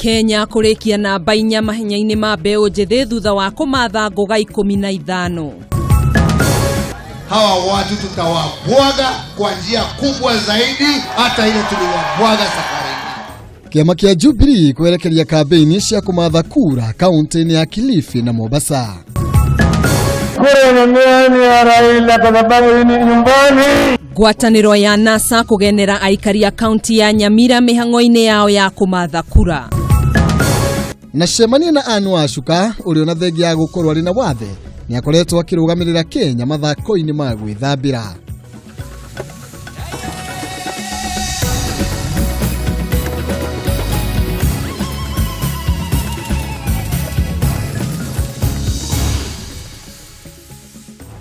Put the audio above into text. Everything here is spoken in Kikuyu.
Kenya kũrĩkia namba 4 mahenya-inĩ ma mbeũ njĩthĩ thutha wa kũmatha ngũga 15. Hawa watu tutawabwaga kwa njia kubwa zaidi hata ile tuliwabwaga safari hii. Kĩama kĩa Jubilee kwerekeria kambĩini cia kũmatha kura kaunti-inĩ ya Kilifi na Mombasa. Kura ni ya Raila kwa sababu hii ni nyumbani. Ngwatanĩro ya NASA kũgenera aikari a kaunti ya Nyamira mĩhang'o-inĩ yao ya kũmatha kura. Na cemania na Anne Wacuka ũrĩa ona thengia ya gũkorwo arĩ na wathe nĩ akoretwo akĩrũgamĩrĩra Kenya mathako-inĩ ma gwĩthambĩra.